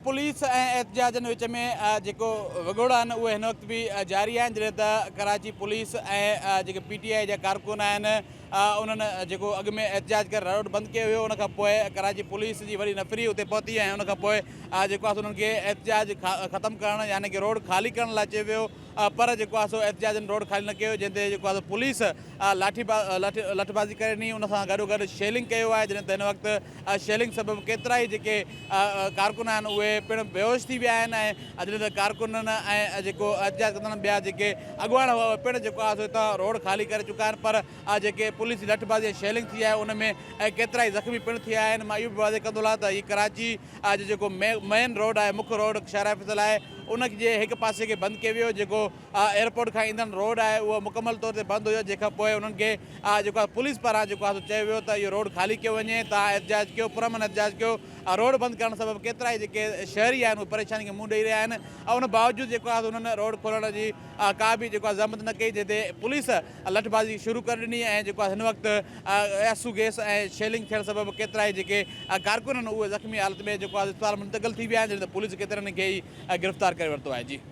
Police ۽ احتجاجن وچ ۾ جيڪو وڳوڙ آهن اهي هن وقت به جاري آهن جڏهن ته ڪراچي پوليس ۽ جيڪي پي ٽي آء جا ڪارڪن آهن انهن جيڪو اڳ ۾ احتجاج ڪري روڊ بند ڪيو ويو ان کان پوء ڪراچي پوليس جي وڏي نفري اتي پهتي ۽ ان کان پوء جيڪو آهي انهن کي احتجاج ختم ڪرڻ يعني ڪي روڊ خالي ڪرڻ لاء چيو ويو پر جيڪو آهي سو احتجاجن روڊ خالي نه ڪيو جنهن تي جيڪو آهي سو پوليس لاٺي لٺبازي ڪري ڏني ان سان گڏو گڏ شيلنگ ڪيو آهي جڏهن ته هن وقت شيلنگ سبب ڪيترائي جيڪي ڪارڪن آهن اهي پڻ بيهوش ٿي ويا آهن ۽ جڏهن ته ڪارڪنن ۽ جيڪو احتجاج ڪندڙن ٻيا جيڪي اڳواڻ هئا اهي پڻ جيڪو آهي سو هتان روڊ خالي ڪري چڪا آهن پر جيڪي پوليس جي لٺبازي ۽ شيلنگ ٿي آهي ان ۾ ڪيترائي زخمي پڻ ٿيا آهن مان اهو به واضح ڪندو هلان ته هي ڪراچي جو جيڪو مين روڊ آهي مک روڊ شاهراهه فيصل آهي ان جي هڪ پاسي کي بند ڪيو ويو جيڪو ايئرپورٽ کان ايندڙ روڊ آهي اهو مڪمل طور تي بند هيو جنهن کان پوء انهن کي جيڪو آهي پوليس پاران جيڪو آهي سو چيو ويو ته اهو روڊ خالي ڪيو وڃي توهان احتجاج ڪيو پرامن احتجاج ڪيو روڊ بند ڪرڻ سبب ڪيترائي جيڪي شهري آهن اهي پريشاني کي منهن ڏئي رهيا آهن ۽ ان باوجود جيڪو آهي انهن روڊ کولڻ جي ڪا به جيڪو آهي زحمت نه ڪئي جنهن تي پوليس لٺبازي شروع ڪري ڏني ۽ جيڪو آهي هن وقت آنسو گيس ۽ شيلنگ ٿيڻ سبب ڪيترائي جيڪي ڪارڪن آهن اهي زخمي حالت ۾ جيڪو آهي اسپتال منتقل ٿي ويا آهن جڏهن ته پوليس ڪيترن کي ئي گرفتار ڪري ورتو آهي جي.